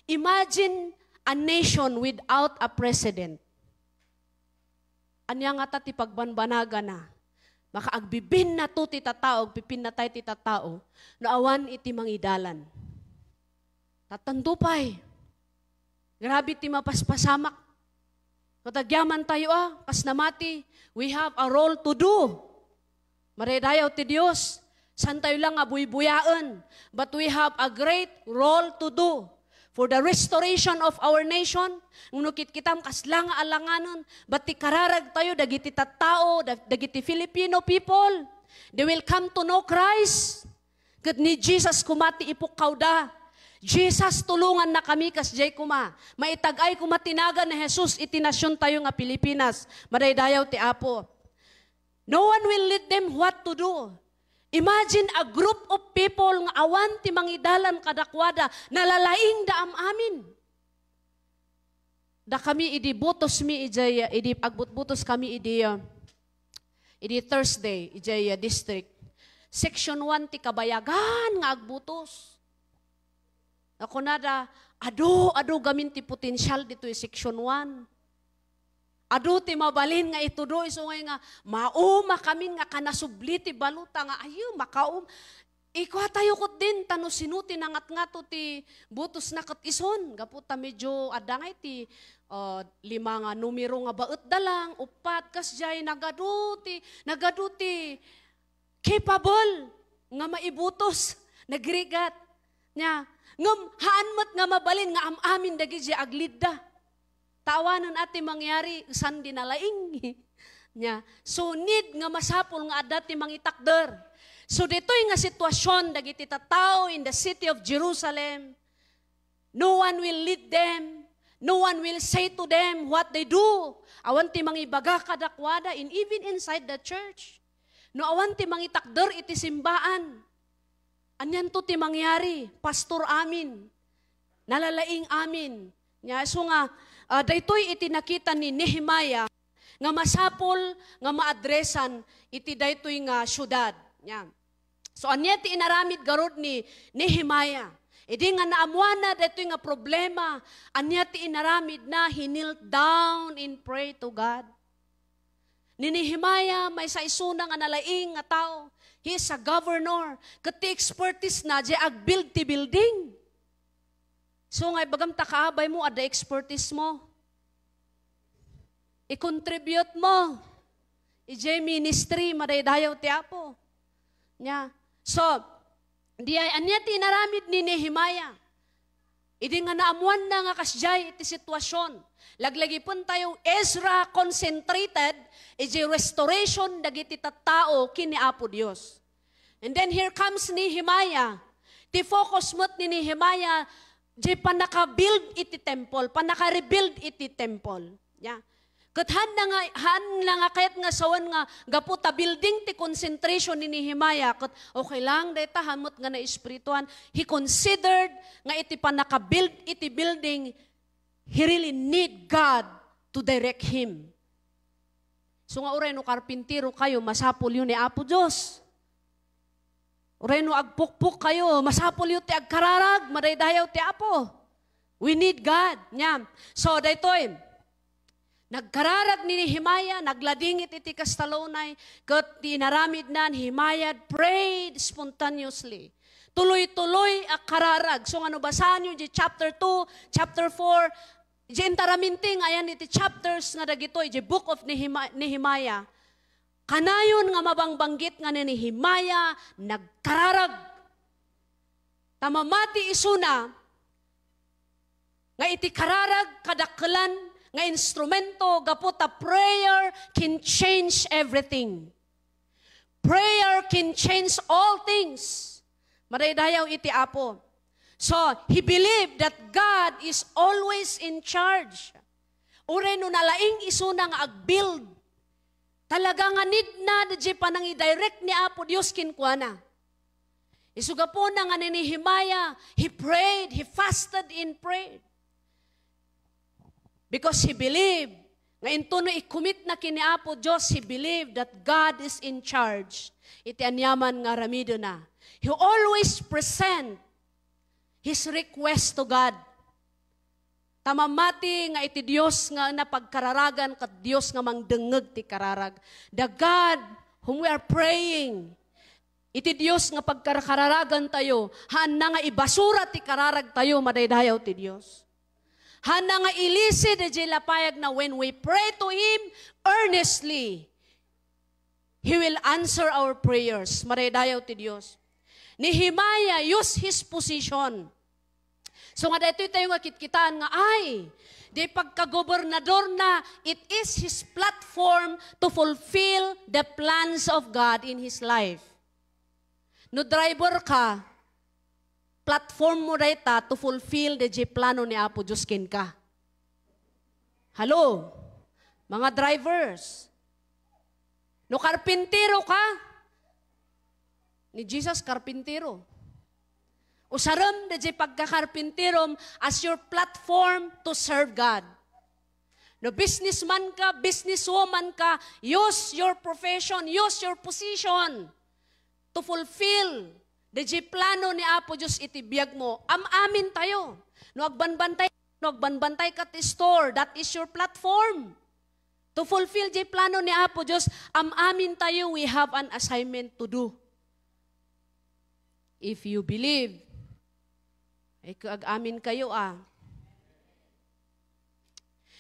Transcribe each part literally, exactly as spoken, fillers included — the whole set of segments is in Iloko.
Imagine a nation without a president. Ania ngata ti pagbanbanagana? Makaagbibinnato ti tattao, agpipinnatay ti tattao, no awan iti mangidalan. Tattanto pay. Grabe ti mapaspasamak. Ket agyaman tayo, a, kas namati, we have a role to do. Madaydayaw ti Dios. Saan tayo lang nga buybuyaen. But we have a great role to do for the restoration of our nation. Ngem no kitkitam, kasla nga alanganen. But ti kararag tayo, dagiti tattao, da-, dagiti Filipino people, they will come to know Christ. Ket ni Jesus koma ti ipukkawda. Jesus, tulongannakami kasdiay koma. Maitag-ay koma ti nagan ni Jesus iti nasiontayo nga Pilipinas. Madaydayaw ti Apo. No one will lead them what to do. Imagine a group of people nga awan ti mangidalan kadakuada, nalalaingda am-amin. Dakami idi butosmi idiay, idi agbutbutos kami idi, uh, idi Thursday, idiay, uh, district. Section one ti kabayagan nga agbutos. Kunada, adu, adu gamin ti potensial ditoy section one. Adu ti mabalin nga itudo, isu ngay nga, mauma kamin nga kanasubli ti balota nga, ayo, makaum-, Ikua tayo ketdin, ta no sino ti nangatngato ti butosna ket isun, gapu ta medio adda ngay ti, ah, lima nga numero nga baetda lang, uppat, kasdiay, nagadu ti, nagadu ti capable nga maibutos, nagrigat. Nya, ngem haan met nga mabalin nga am-amin dagiti aglidda. Ta awanen a ti mangyari, saan di nalaing. Nya, so need nga masapul nga adda ti mangitakder. So ditoy nga sitwasyon dagiti tattao in the city of Jerusalem, no one will lead them, no one will say to them what they do. Awan ti mangibaga kadakuada, in, even inside the church. No awan ti mangitakder iti simbaan. Anianto ti mangyari, pastor amin, nalalaing amin. Nya, isu nga, ah, daytoy iti nakita ni Nehemiah nga masapul nga maadresan iti daytoy nga siudad. Nya. So, ania ti inaramid garud ni Nehemiah? Idi nga naammuanna daytoy nga problema, ania ti inaramidna? He knelt down and pray to God. Ni Nehemiah, maysa isuna nga nalaing nga tao. He is a governor. Ket ti expertise na, diay agbuild ti building. So, nga ibagam ta kaabaymo, adda expertise mo. I-contribute mo. Idiay ministry, madaydayaw ti Apo. Nya. So, diay, ania ti inaramid ni Nehemiah? Idi nga naammuanna nga kasdiay iti sitwasyon, laglagipen tayo, Ezra concentrated iti restoration dagiti tattao ken ni Apo Dios. And then here comes Nehemiah. Ti focus met ni Nehemiah, di pannaka-build iti temple, pannaka-rebuild iti temple. Yeah. Ket haanna nga, haanna nga kayat nga sawen nga gapu ta building ti concentration ni Nehemiah, ket okay lang dayta, haan met nga naespirituan. He considered nga iti pannaka-build iti building, he really need God to direct him. So nga uray no karpintero kayo, masapulyo ni Apo Dios. Uray no agpukpok kayo, masapulyo ti agkararag, madaydayaw ti Apo. We need God. Nya. So, daytoy, nagkararag ni Nehemiah, nagladingit iti kastalonay, ket ti inaramidna, Nehemiah prayed spontaneously. Tuloy-tuloy a kararag. So, nga no basaanyo di chapter two, chapter four, di intaraminteng ayan iti chapters nga dagitoy, di Book of Nehemi-, Nehemiah, kanayon nga mabangbanggit nga ni Nehemiah nagkararag. Ta mamati isuna nga iti kararag kadakkelan nga instrumento gapu ta prayer can change everything. Prayer can change all things. Madaydayaw iti Apo. So, he believed that God is always in charge. Uray no nalaing isuna nga agbuild, talaga nga need na diay panangidirect ni Apo Dios kenkuana. Isu gapuna nga ni Nehemiah, he prayed, he fasted and prayed. Because he believed nga intono i-commit na ken ni Apo Dios, he believed that God is in charge iti aniaman nga aramidena. He always present his request to God. Ta mamati nga iti Dios nga napagkararagan ket Dios nga mangdengngeg ti kararag. The God whom we are praying, iti Dios nga pagkararagan tayo, haanna nga ibasura ti kararag tayo, madaydayaw ti Dios. Haanna nga ilisi daydiay lapayag na when we pray to Him earnestly, He will answer our prayers. Madaydayaw ti Dios. Nehemiah used his position. So nga daytoy tayo nga kitkitaan nga ay, di pagkagobernador na, it is his platform to fulfill the plans of God in his life. No driver ka, platform mo dayta to fulfill the plano ni Apo Dios kenka. Hello, mga drivers. No karpintero ka, ni Jesus karpintero. Usarem daydiay pagkakarpinterom as your platform to serve God. No businessman ka, businesswoman ka, use your profession, use your position to fulfill daydiay plano ni Apo Dios iti biag mo. Am-amin tayo. No agbanbantay, no agbanbantay ka ti store, that is your platform. To fulfill daydiay plano ni Apo Dios, am-amin tayo, we have an assignment to do. If you believe, ay, ag-amin kayo, ah.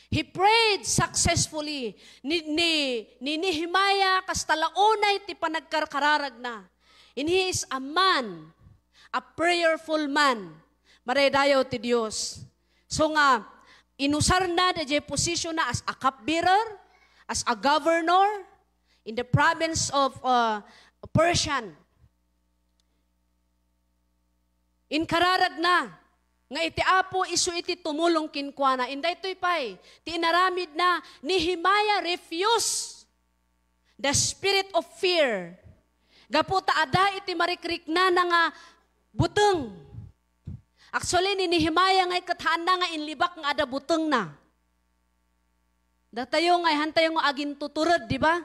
He prayed successfully. Ni, ni, ni Nehemiah, kasta la unay ti panagkarkararagna. And he is a man, a prayerful man. Madaydayaw ti Dios. So nga, inusarna daydiay posisyon na as a cupbearer, as a governor in the province of, uh, Persian. Inkararagna nga iti Apo isu iti tumulong kenkuana. Indaytoy pay ti inaramidna, Nehemiah refused the spirit of fear. Gapu ta adda iti marikriknana nga buteng. Actually, ni Nehemiah ngay ket haanna nga inlibak nga adda butengna. Datayo nga, hantayo nga agintutured, di ba?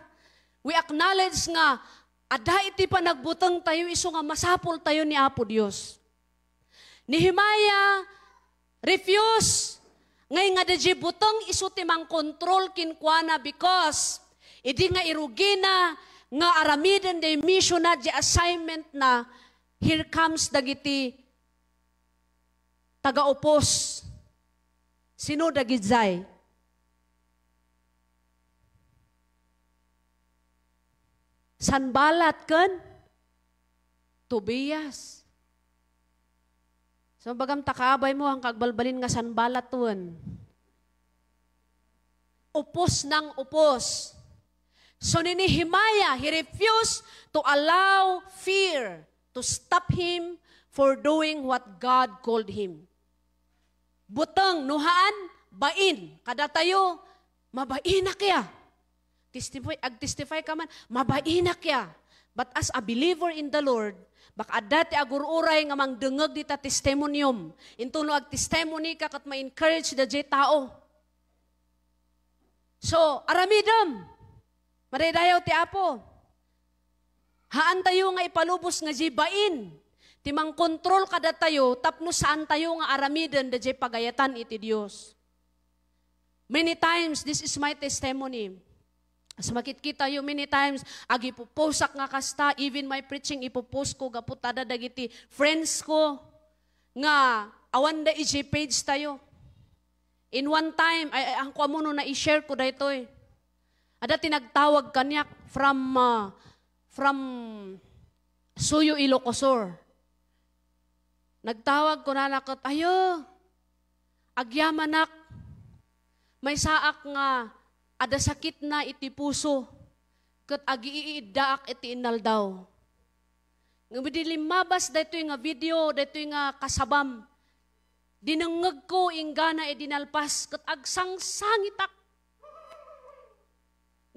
We acknowledge nga adda iti panagbuteng tayo isu nga masapul tayo ni Apo Dios. Nehemiah refuse ngay nga daydiay buteng isu ti mangkontrol kenkuana because idi nga irugina nga aramiden daydiay mission na, daydiay assignment na, here comes dagiti taga-oppose. Sino dagidiay? Sanballat ken Tobias. So, bagam ta kaabay mo, ang kagbalbalin nga Sanballat wen. Oppose nang oppose. So, ni Nehemiah, he refused to allow fear to stop him for doing what God called him. Buteng, no haan, bain. Kadatayo, mabainak ya. Testify, ag-testify ka man, mabainak ya. But as a believer in the Lord, baka adda ti agur-uray nga mangdengngeg dita testimonium. Intono ag-testimony ka ket ma-encourage daydiay tao. So, aramidem. Madaydayaw ti Apo. Haan tayo nga ipalubos nga daydiay bain ti mangkontrol kadatayo tapno saan tayo nga aramiden daydiay pagayatan iti Dios. Many times, this is my testimony. As makitkita tayo, many times, agipoposak nga kasta, even my preaching ipopost ko, gapu ta adda dagiti friends ko nga awan da iti page tayo. In one time, ay, ay, ang kuamuno na i-share ko daytoy. Adda ti nagtawag kaniak from, ah, from Suyo, Ilocos Sur. Nagtawag, kunana ket, "Ayo, agyamanak, maysaak nga adda sakitna iti puso, ket agiiiddaak iti inaldaw." Ngem idi limmabas daytoy nga video, daytoy nga kasabam, dinengngegko inggana idi nalpas, ket agsangsangitak.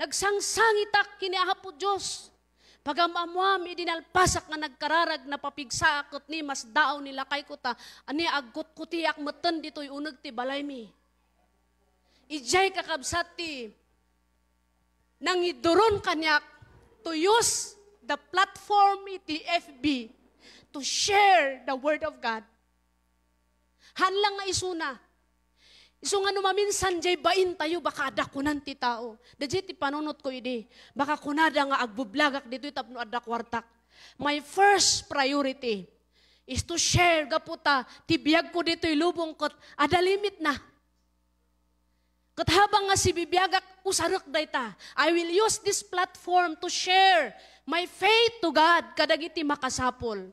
Nagsangsangitak ken ni Apo Dios. Pagam-ammoam idi nalpasak nga nagkararag, napapigsaak ket ni masdaaw ni lakayko ta, ania, agkutkutiak metten ditoy uneg ti balaymi. Idiay, kakabsat, ti nangiduron kaniak to use the platform iti F B to share the word of God. Haan lang nga isuna. Isu nga no maminsan jay bain tayo, baka adda kunan ti tao. Dayjay ti panunot ko idi. Baka kunada nga agbublagak ditoy tapno adda kuartak. My first priority is to share gapu ta ti biag ko ditoy lubong ket adda limit na. Ket habang nga sibibiagak, usarek dayta. I will use this platform to share my faith to God kadagiti makasapul.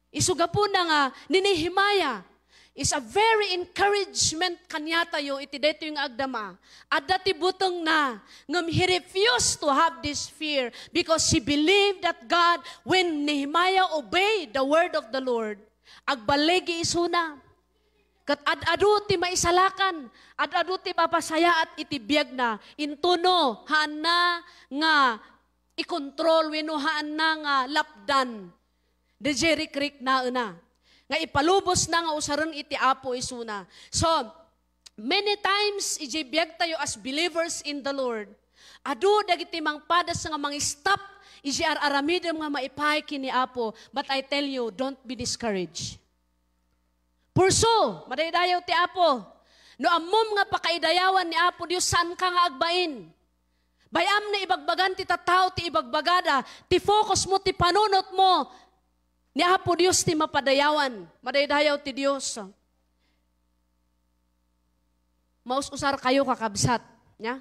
Isu gapuna nga ni Nehemiah is a very encouragement kaniatayo iti daytoy nga agdama. Adda ti butengna, ngem he refused to have this fear because he believed that God, when Nehemiah obeyed the word of the Lord, agballigi isuna. Ket ad-adu ti maisalakan, ad-adu ti mapasayaat iti biagna, intono haanna nga ikontrol wenno haanna nga lapdan dayjay rikriknaenna nga ipalubosna nga usaren iti Apo isuna. So, many times, iti biagtayo as believers in the Lord, adu dagiti mangpadas nga mangistop iti ar-aramidem nga maipaay ken ni Apo. But I tell you, don't be discouraged. Pursue, madaydayaw ti Apo. No ammom nga pakaidayawan ni Apo Dios, saanka nga agbain. Bay-am nga ibagbagan ti tattao ti ibagbagada, ti focus mo, ti panunot mo, ni Apo Dios ti mapadayawan. Madaydayaw ti Dios. Maus-usar kayo, kakabsat. Nya?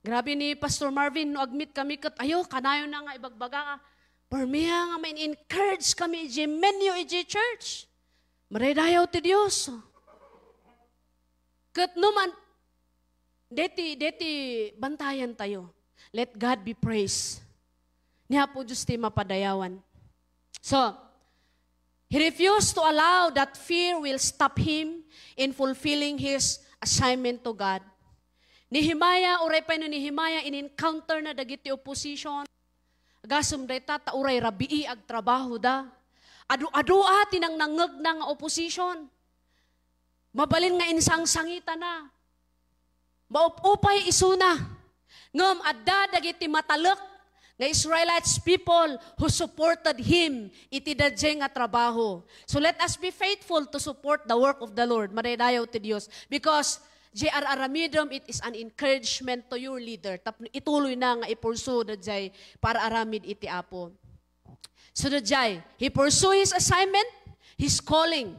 Grabe ni Pastor Marvin, no agmeet kami ket, ayo, kanayon na nga ibagbaga, permi nga ma-encourage kami iti menyo iti church. Madaydayaw ti Dios. Ket no man, deti, deti bantayan tayo. Let God be praised. Ni Apo Dios ti mapadayawan. So, he refused to allow that fear will stop him in fulfilling his assignment to God. Nehemiah, uray pay no Nehemiah, in-encounter na dagiti opposition. Agasem dayta, ta uray rabii agtrabahoda. Adu-adua ti nangnangngegna nga opposition. Mabalin nga insangsangitana. Maup-upay isuna. Ngem adda dagiti matalek nga Israelites people who supported him iti daydiay nga trabaho. So let us be faithful to support the work of the Lord. Madaydayaw ti Dios. Because diay ar-aramidem, it is an encouragement to your leader. Tapno ituloy na nga ipursu daydiay par-aramid iti Apo. So, daydiay, he pursue his assignment, his calling.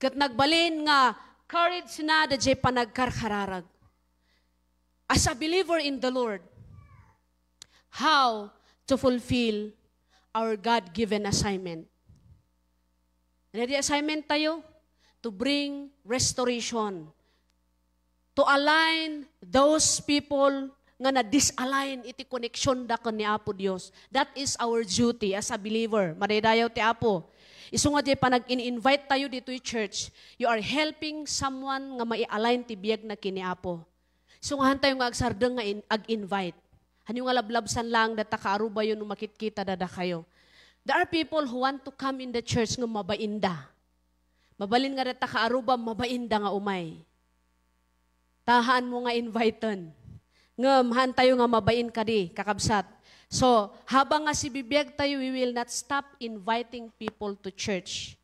Ket nagbalin nga courage na daydiay panagkarkararag. As a believer in the Lord, how to fulfill our God-given assignment? Ano di assignment tayo? To bring restoration, to align those people nga na-disalign iti connection da ken ni Apo Dios. That is our duty as a believer. Madaydayaw ti Apo. Isu nga diay panag-in-invite tayo ditoy church, you are helping someone nga mai-align ti biagna ken ni Apo. Isu nga han tayo nga agsardeng nga in-, ag-invite. Hanyo nga lablabsan lang data kaarubayo no makitkita dada kayo. There are people who want to come in the church nga mabainda. Mabalin nga data kaaruba, mabainda nga umay. Tahaan mo nga inviten. Ngem, han tayo nga mabain kadi, kakabsat. So, habang nga sibibiag tayo, we will not stop inviting people to church.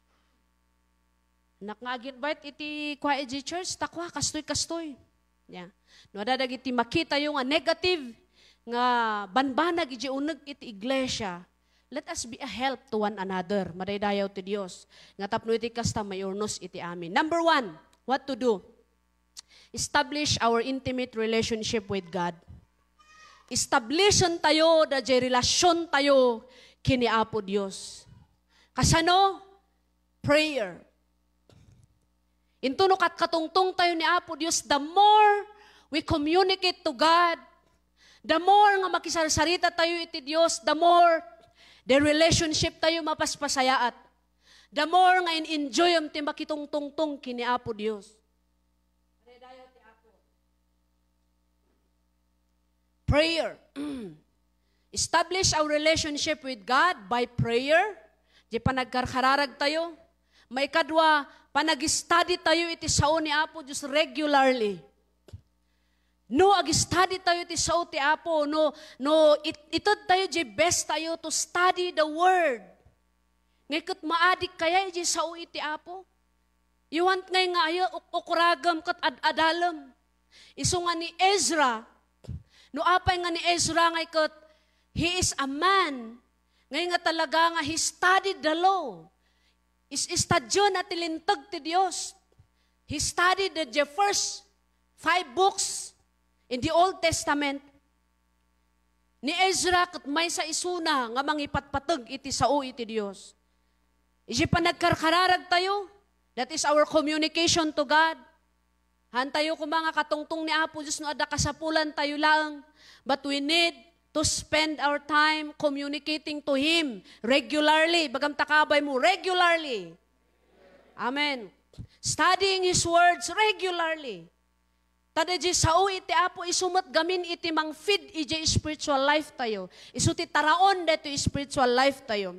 Nak nga ag-invite iti kua iti church, ta kua, kastoy, kastoy. Ya. No, adda dagiti makitayo nga negative, nga banbanag iti uneg iti iglesia, let us be a help to one another. Madaydayaw ti Dios. Nga tapno iti kasta, maurnos iti amin. Number one, what to do? Establish our intimate relationship with God. Establishon tayo, daydiay relasyontayo ken ni Apo Dios. Kasano? Prayer. Intono katkatungtong tayo ni Apo Dios, the more we communicate to God, the more nga makisarsarita tayo iti Dios, the more the relationship tayo mapaspasayaat. The more nga in-enjoyem ti makitungtungtong ken ni Apo Dios. Prayer. Establish our relationship with God by prayer. Di panagkarkararag tayo. Maikadua, panag-study tayo iti sao ni Apo Dios regularly. No, ag-study tayo iti sao ti Apo, no, no, it-, ited tayo di best tayo to study the Word. Ngay ket maadik kaya iti sao iti Apo? You want ngay nga ayo, uk-, ukuragem ket ad-adalem. Isu nga ni Ezra, no apay nga ni Ezra ngay ket, he is a man, ngay nga talaga nga he studied the law. Is-, istudioenna ti Linteg ti Dios. He studied the, the first five books in the Old Testament. Ni Ezra ket maysa isuna nga mangipatpateg iti sao iti Dios. Iti panagkarkararagtayo, that is our communication to God. Haantayo koma nga katungtong ni Apo Dios no adda kasapulantayo laeng, but we need to spend our time communicating to Him regularly. Ibagam ta kabaymo, regularly. Amen. Studying His words regularly. Ta daydiay sao iti Apo, isu met gamin iti mangfeed iti spiritual life tayo. Isu ti taraon daytoy spiritual life tayo.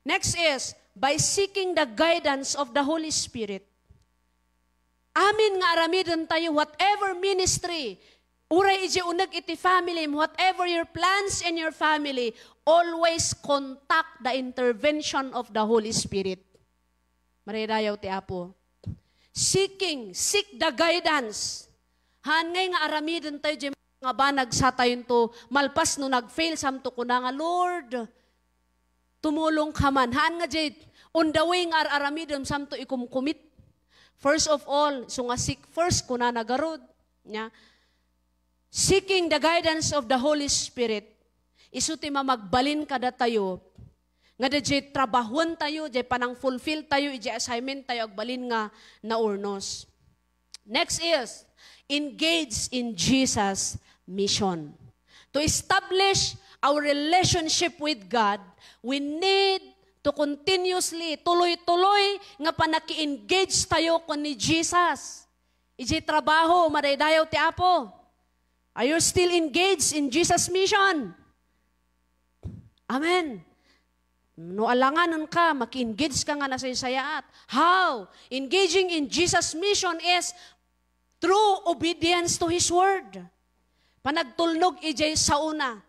Next is, by seeking the guidance of the Holy Spirit. Amin nga aramiden tayo, whatever ministry, uray iti uneg iti family, whatever your plans in your family, always contact the intervention of the Holy Spirit. Maraydayaw ti Apo. Seeking, seek the guidance. Haan ngay nga aramiden tayo diay nga banag satayonto, malpas no nag-fail, samto kuna nga, "Lord, tumulong ka man." Haan nga diay, on the way nga ar-aramidem, samto ikumkumit. First of all, isu nga seek first, kunana garud. Nya, seeking the guidance of the Holy Spirit, isu ti mamagbalin kadatayo, nga daydiay trabahuentayo, diay panang-fulfill tayo, idiay assignment tayo, agbalin nga naurnos. Next is, engage in Jesus' mission. To establish our relationship with God, we need to continuously, tuloy-tuloy nga panaki-engage tayo ken ni Jesus. Idiay trabaho, madaydayaw ti Apo. Are you still engaged in Jesus' mission? Amen. No alanganen ka, maki-engage ka nga nasaysayaat. How? Engaging in Jesus' mission is through obedience to His Word. Panagtulnog idiay saona.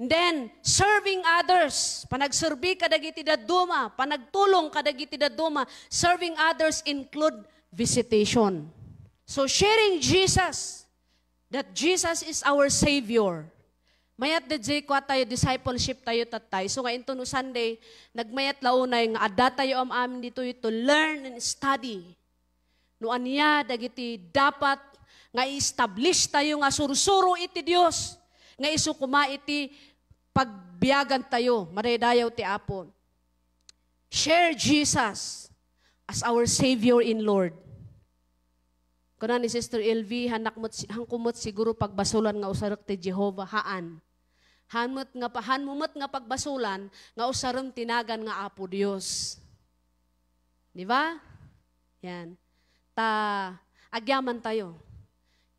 And then, serving others. Panagserbi kadagiti dadduma, panagtulong kadagiti dadduma. Serving others include visitation. So, sharing Jesus, that Jesus is our Savior. Mayat daydiay kua tayo, discipleship tayo tattay. So nga inton no Sunday, nagmayat la unay nga adda tayo am-amin ditoy to learn and study. No ania dagiti dapat nga i-establish tayo nga sursuro iti Dios, nga isu koma iti pagbiagan tayo, madaydayaw ti Apo. Share Jesus as our Savior and Lord. Kuna ni Sister L V, "Hanak met si-, hanko met siguro pagbasolan nga usarek ti Jehovah." Haan. Haan met nga pa-, haanmo met nga pagbasolan nga usarem ti nagan nga Apo Dios. Di ba? Yan. Ta, agyaman tayo.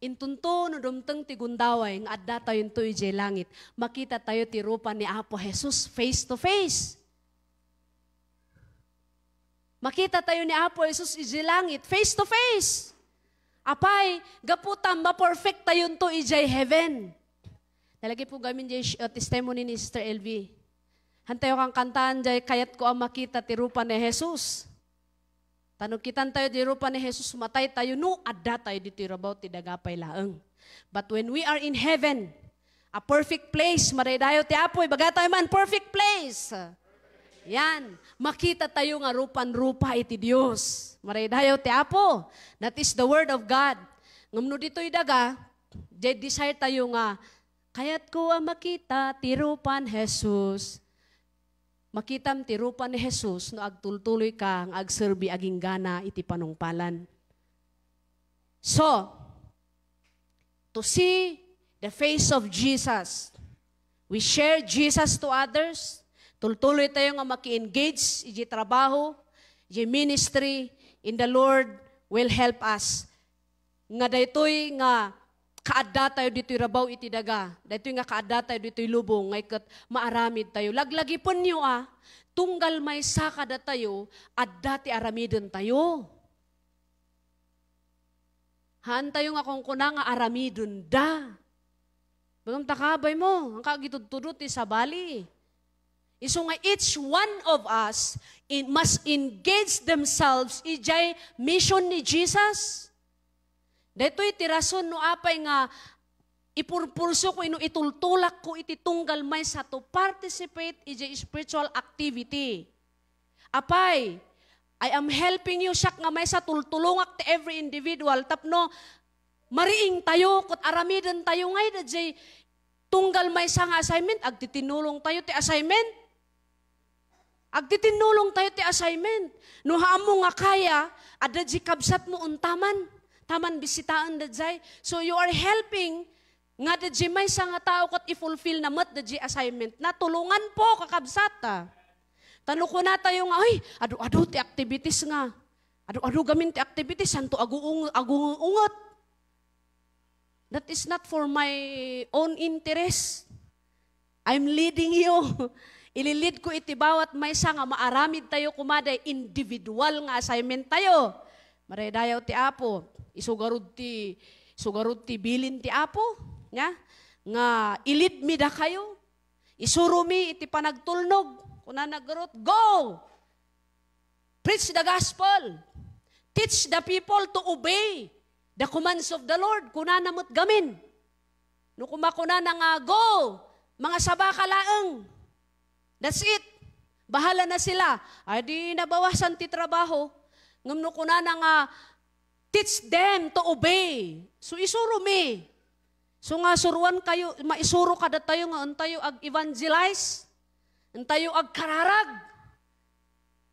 Intonto no dumteng ti gundaway nga adda tayonto idiay langit, makita tayo ti rupa ni Apo Jesus face to face. Makita tayo ni Apo Jesus idiay langit, face to face. Apay, gapu ta ma-perfect tayonto idiay heaven. Nalagipko gamin diay sh-, uh, testimony ni Sister L V. Hantayo kankantaan diay, "Kayatko a makita ti rupa ni Jesus." Ta no kitan tayo ti rupa ni Jesus, matay tayo, no, adda tayo ditoy rabaw ti daga pay laeng. But when we are in heaven, a perfect place, madaydayaw ti Apo, ibaga tayo man, perfect place. Yan, makita tayo nga rupan-rupa iti Dios. Madaydayaw ti Apo. That is the Word of God. Ngem no ditoy daga, diay desire tayo nga, "Kayatko a makita ti rupan Jesus." Makitam ti rupa ni Jesus no agtultuloy ka nga agserbi aginggana iti panungpalan. So, to see the face of Jesus, we share Jesus to others. Tultuloy tayo nga maki-engage iti trabaho, iti ministry, and the Lord will help us nga daytoy nga kaadda tayo ditoy rabaw iti daga, daytoy nga kaadda tayo ditoy lubong, nga iket maaramid tayo. Laglagipenyo a, tunggal maysa kadatayo, adda ti aramiden tayo. Haan tayo nga kunkuna nga aramiden da. Bagam ta kabay mo, ang kagitudtudo ti sabali. Isu nga each one of us in, must engage themselves idiay mission ni Jesus. Daytoy ti rason no apay nga ipurpurso ko wenno itultulak ko iti tunggal maysa to participate idiay spiritual activity. Apay, I am helping you, siak nga maysa tultulongak ti every individual tapno mariing tayo ket aramiden tayo ngay daydiay tunggal maysa nga assignment, agtitinnulong tayo ti assignment. Agtitinnulong tayo ti assignment. No haammo nga kaya, adda di kabsatmo untaman. Taman bisitaen daydiay. So you are helping nga daydiay maysa nga tao ket i-fulfill na met daydiay assignment na. Tulongan po, kakabsat, ah. Ta no kuna tayo nga, "Ay, adu-adu ti activities nga. Adu-adu gamin ti activities, santo aguung-, agungunget." That is not for my own interest. I'm leading you. Ililid ko iti bawat maysa nga maaramid tayo kumada individual nga assignment tayo. Maraydayaw ti Apo. Isugarud ti, isugarud ti bilin ti Apo. Nya? Nga ilid mi dakayo. Isuro mi iti panagtulnog. Kuna na garut, "Go! Preach the gospel. Teach the people to obey the commands of the Lord." Kunana met gamin. No kumakunana nga, "Go! Mangasaba ka laeng." That's it. Bahala na sila. Ay, di nabawasan ti trabaho. Ngem no kunana nga, "Teach them to obey." So, isuro mi. So nga suruan kayo, maisuro kada tayo nga entayo ag-evangelize, entayo agkararag.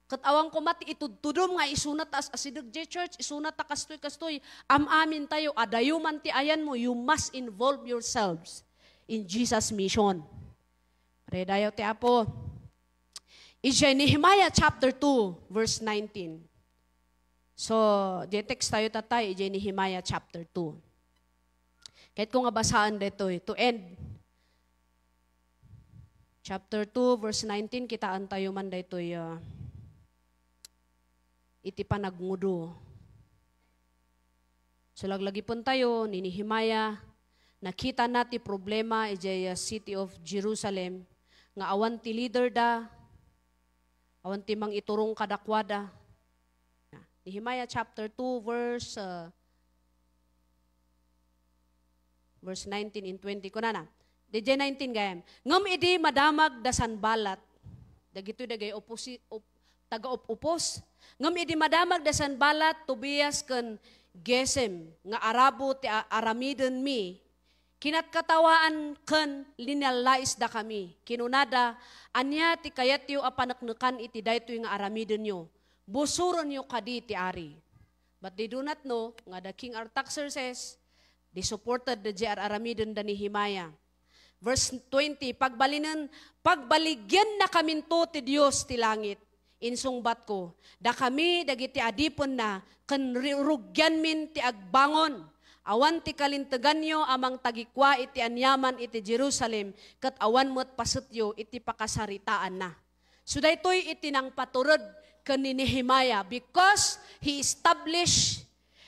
Ket awan koma ti itudtudom nga isuna ta as-, asideg jay church, isuna ta kastoy, kastoy. Am-amin tayo, adayo man ti ayanmo, you must involve yourselves in Jesus' mission. Redayo ti Apo. Ijay Nehemiah chapter two, verse nineteen. So, di text tayo tatay, ijay Nehemiah chapter two. Kahit ko nga basaan daytoy, to end. Chapter two, verse nineteen, kitaan tayo man daytoy, ah, iti panagmudo. So, laglagipen tayo ni Nehemiah, nakita na ti problema ijay, ah, city of Jerusalem, nga awan ti leader da, awan ti mangiturong kadakuada. Nehemiah chapter two, verse, ah, verse nineteen and twenty. Kunana, dayjay nineteen gayam. Ngem idi madamag da Sanballat, dagitoy dagay oposi-, op-, taga-op-upos. Ngem idi madamag da Sanballat, Tobias ken Gesem nga Arabo ti a-, aramidenmi, kinatkatawaan ken linallais dakami. Kinunada, "Ania ti kayatyo a paneknekan iti daytoy nga aramidenyo? Busorenyo kadi ti ari?" But they do not know nga the King Artaxerxes, they supported the J R aramiden da Nehemiah. Verse twenty, pagbalinen, "Pagbaligennakaminto ti Dios ti langit." Insungbatko, "Dakami dagiti adipenna ken ri-, rugianmin ti agbangon. Awan ti kalinteganyo a mangtagikua iti aniaman iti Jerusalem, ket awan met pasetyo iti pakasaritaanna." So daytoy iti nangpatured ken ni Nehemiah because he established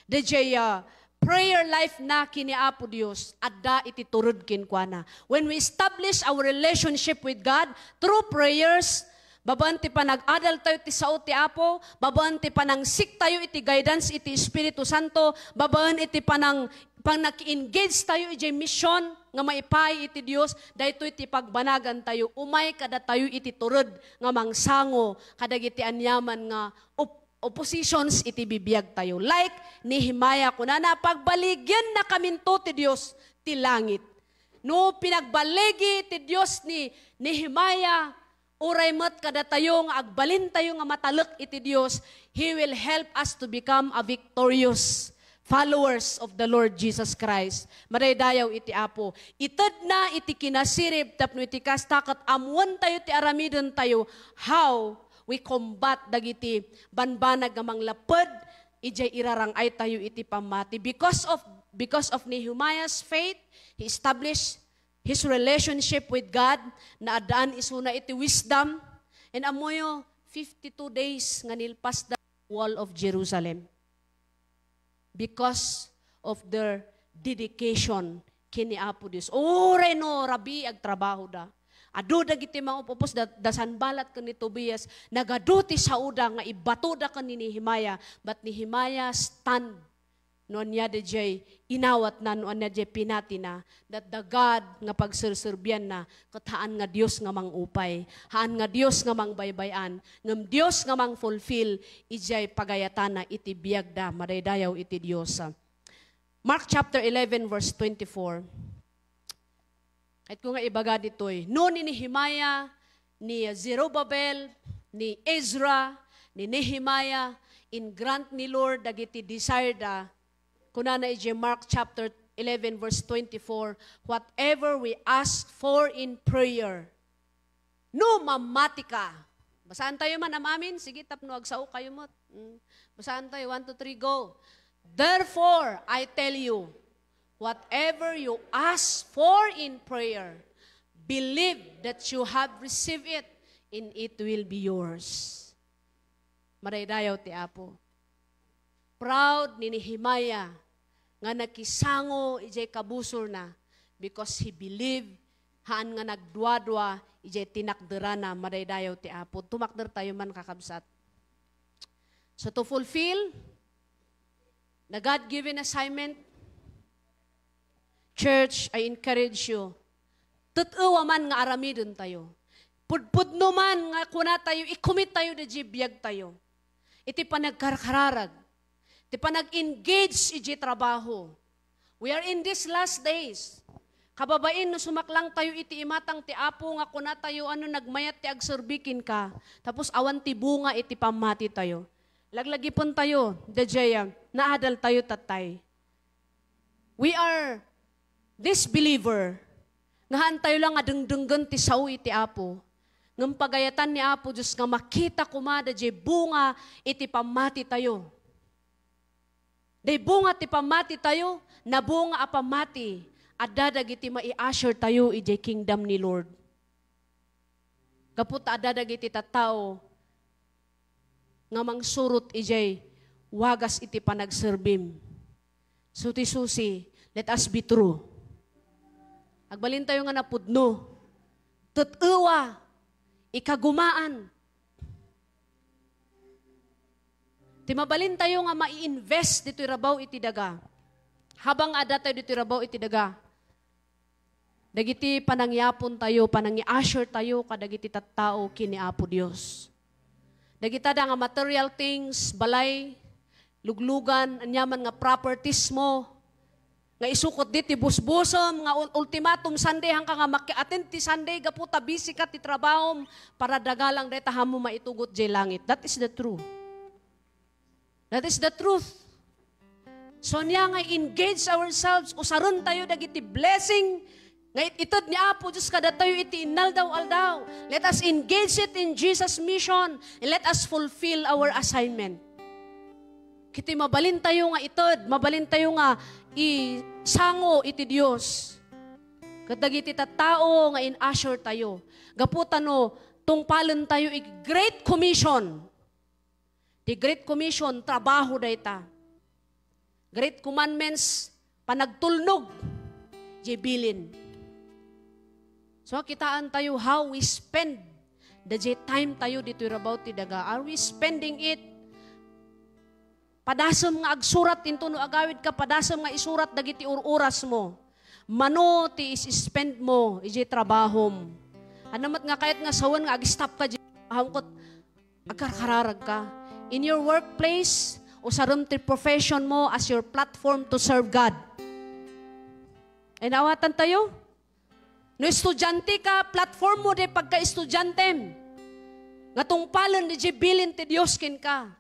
the J, uh, prayer life na ken ni Apo Dios, adda iti tured kenkuana. When we establish our relationship with God through prayers, babaen ti panag-adal tayo ti sao ti Apo, babaen ti panangsik tayo iti guidance iti Espiritu Santo, babaen iti panang-, pannaki-engage tayo iti mission nga maipaay iti Dios, daytoy ti pagbanagan tayo, umay kadatayo iti tured nga mangsango kadagiti aniaman nga op-, oppositions iti bibiag tayo. Like Nehemiah, kunana, "Pagbaligennakaminto ti Dios ti langit." No pinagbaligi ti Dios ni Nehemiah, uray met kadatayo nga agbalintayo nga matalek iti Dios, He will help us to become a victorious followers of the Lord Jesus Christ. Madaydayaw iti Apo. Itedna iti kinasirib tapno iti kasta ket ammoentayo ti aramidentayo how we combat dagiti banbanag nga manglapped idiay irarang-aytayo iti pammati. Because of, because of Nehemiah's faith, he established his relationship with God, naaddaan isuna iti wisdom. And ammoyo, fifty-two days nga nilpas da wall of Jerusalem because of their dedication ken ni Apo Dios. Uray no rabii agtrabahoda, Adu dagiti mangup-upos da, da Sanballat ken ni Tobias, nagadu ti saoda nga ibatoda ken ni Nehemiah, but Nehemiah stand no ania daydiay inawatna, no ania daydiay pinatina, that the God nga pagserserbianna, ket haan nga Dios nga mangupay, haan nga Dios nga mangbaybay-an, ngem Dios nga mangfulfill idiay pagayatana iti biagda, madaydayaw iti Dios. Mark chapter eleven, verse twenty-four. Kayatko nga ibaga ditoy, no ni Nehemiah, ni Zerubbabel, ni Ezra, ni Nehemiah, in-grant ni Lord dagiti desire da, kunana idiay Mark chapter eleven, verse twenty-four, "Whatever we ask for in prayer," No mamati ka. Basaan tayo man, am-amin? Sige, tapno agsao kayo met. Mm. Basaan tayo. One, two, three, go. "Therefore, I tell you, whatever you ask for in prayer, believe that you have received it, and it will be yours." Madaydayaw ti Apo. Proud ni Nehemiah nga nakisango idiay kabusorna because he believe, haan nga nagduadua idiay tinakderana. Madaydayaw ti Apo. Tumakder tayo man, kakabsat. So, to fulfill the God-given assignment, church, I encourage you, tet-ewa man nga aramiden tayo. Pudpudno man nga kuna tayo, i-commit tayo da di biag tayo. Iti panagkarkararag, ti panag-engage iti trabaho. We are in these last days. Kababain, no sumaklang tayo iti imatang ti Apo nga kuna tayo, ano, nagmayat ti agserbi kenka, tapos awan ti bunga iti pammati tayo. Laglagipen tayo, daydiay, naadal tayo, tattay. We are this believer nga haan tayo lang nga dengdenggen ti sao iti Apo. Ngem pagayatan ni Apo Dios nga makita koma daydiay bunga iti pammati tayo. Daydiay bunga ti pammati tayo, nabunga a pammati, adda dagiti mai-usher tayo idiay kingdom ni Lord. Gapu ta adda dagiti tattao nga mangsurot idiay wagas iti panagserbim. So ti susi, let us be true. Agbalin tayo nga napudno. Tet-ewa, ikagumaan. Ti mabalin tayo nga mai-invest ditoy rabaw iti daga. Habang adda tayo ditoy rabaw iti daga, dagiti panangyapon tayo, panangi-usher tayo kadagiti tattao ken ni Apo Dios. Dagita da nga material things, balay, luglugan, aniaman nga properties mo, nga isukot di ti busbusem, nga ul-, ultimatum Sunday, hangka nga maki-attend ti Sunday, gapu ta busy ka ti trabahom, para dagalang dayta, haanmo maitugot jay langit. That is the truth. That is the truth. So, ania nga engage ourselves, usaren tayo dagiti blessing nga it-, ited ni Apo Dios kadatayo iti inaldaw-aldaw. Let us engage it in Jesus' mission, and let us fulfill our assignment. Kiti mabalin tayo nga ited, mabalin tayo nga isango iti Dios. Ket dagiti tattao nga in-usher tayo. Gapu ta no, tungpalen tayo iti Great Commission. Ti Great Commission, trabaho dayta. Great Commandments, panagtulnog, jay bilin. So, kitaan tayo how we spend the jay time tayo ditoy rabaw ti daga. Are we spending it? Padasem nga agsurat, intono agawid ka, padasem nga isurat dagiti ur-uras mo. Mano ti is-spend mo iti trabahom? Ano met nga kayat nga sawen nga ag-stop ka iti trabahom ket agkarkararag ka? In your workplace, usarem ti profession mo as your platform to serve God. Ay, naawatan tayo? No estudiante ka, platform mo di pagka-estudiantem. Nga tungpalen di bilin ti Dios kenka.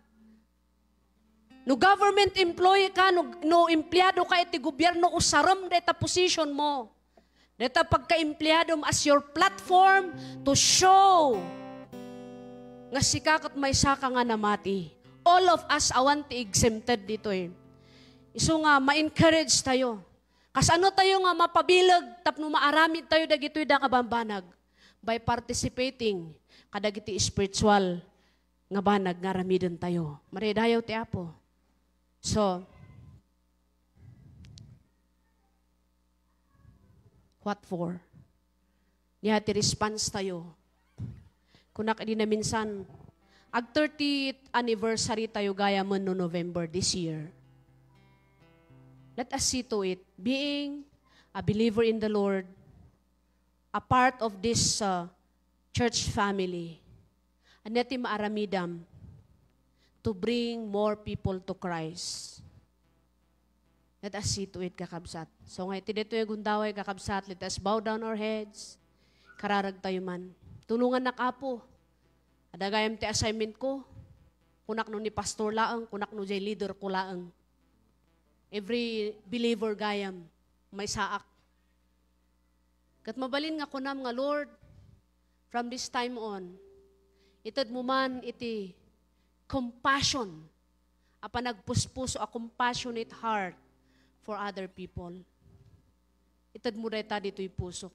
No government employee ka, no, no empleyado ka iti gobyerno, usarem dayta position mo. Dayta pagkaempleyadom as your platform to show nga sika ket maysaka nga namati. All of us awan ti exempted ditoy. Isu nga ma-encourage tayo. Kasano tayo nga mapabileg tapno maaramid tayo dagitoy da nga bambanag? By participating kadagiti spiritual nga banag nga aramiden tayo. Madaydayaw ti Apo. So, what for? Nia ti response tayo. Kunak idi naminsan, ag thirtieth anniversary tayo gayam no November this year. Let us see to it, being a believer in the Lord, a part of this, uh, church family, ania ti maaramidam to bring more people to Christ? Let us see to it, kakabsat. So, nga iti daytoy a gundaway, kakabsat, let us bow down our heads. Kararag tayo man. Tulongannak, Apo. Adda gayam ti assignment ko. Kunak no ni pastor laeng, kunak no jay leader ko laeng. Every believer gayam, maysaak. Ket mabalin nga kunam nga, Lord, from this time on, ited mo man iti compassion, a panagpuspuso, a compassionate heart for other people. Ited mo dayta ditoy pusok.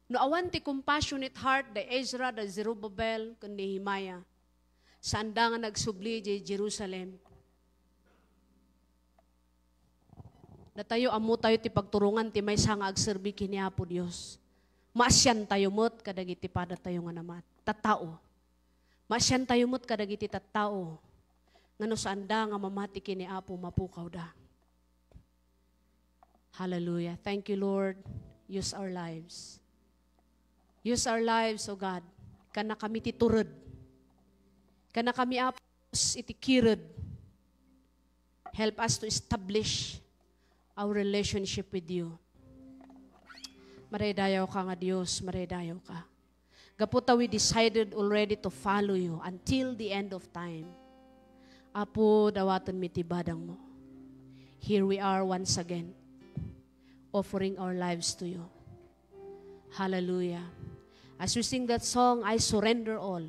No awan ti compassionate heart da Ezra, da Zerubbabel, ken Nehemiah, saanda nga nagsubli idiay Jerusalem. Datayo, ammotayo ti pagturongan ti maysa nga agserbi ken ni Apo Dios. Maasiantayo met kadagiti padatayo nga namat-, tattao. Maasiantayo met kadagiti tattao nga no saanda nga mamati ken ni Apo, mapukawda. Hallelujah. Thank you, Lord. Use our lives. Use our lives, O God. Kannakami ti tured. Kannakami, Apo Dios, iti kired. Help us to establish our relationship with you. Maraydayawka nga Dios, maraydayawka. Gapu ta we decided already to follow you until the end of time. Apo, dawatenmi ti badangmo. Here we are once again, offering our lives to you. Hallelujah. As we sing that song, "I Surrender All."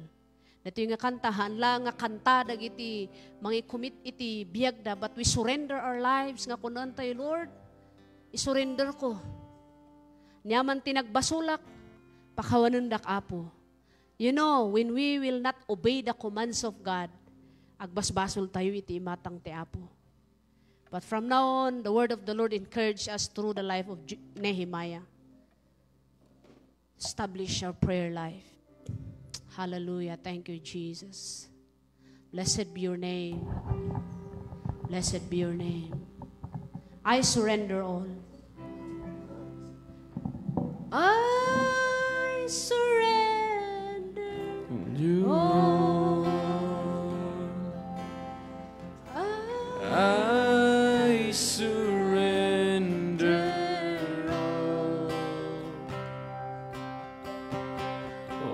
Datoy nga kanta, haan la nga kanta dagiti mangikumit iti biagda, but we surrender our lives nga kunantayo, "Lord, isurrender ko. Niaman ti nagbasolak, pakawanendak, Apo." You know, when we will not obey the commands of God, agbasbasol tayo iti imatang ti Apo. But from now on, the word of the Lord encourage us through the life of J-, Nehemiah. Establish our prayer life. Hallelujah. Thank you, Jesus. Blessed be your name. Blessed be your name. I surrender all. I surrender You all. I surrender all.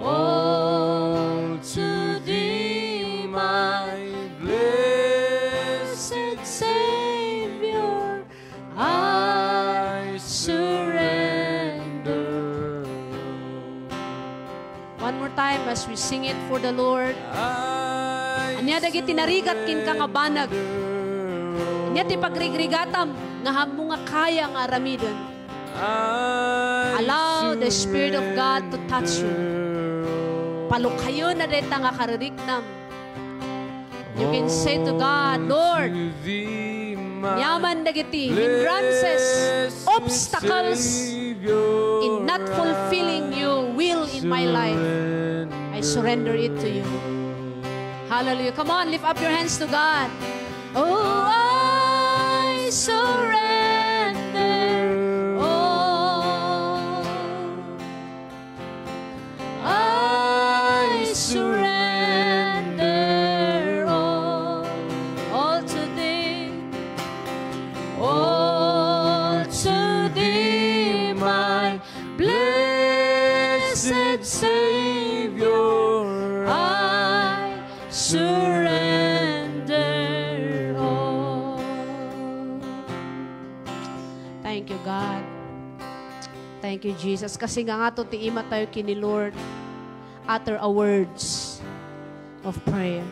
All to thee, my blessed Savior, I surrender. One more time as we sing it for the Lord. Ania dagiti narigat kenka nga banag? Ania ti pagrigrigatam nga ammo nga kaya nga aramiden? Allow the Spirit of God to touch you. Palukayona dayta nga kaririknam. You can say to God, "Lord, niaman dagiti hindrances, obstacles in not fulfilling your will in my life. I surrender it to you." Hallelujah. Come on, lift up your hands to God. Oh, I surrender all. I surrender all, all to thee, all to thee, my blessed Savior, I surrender all. Thank you, God. Thank you, Jesus. Kasi nga nga to ti ima tayo kini Lord, utter a words of prayer.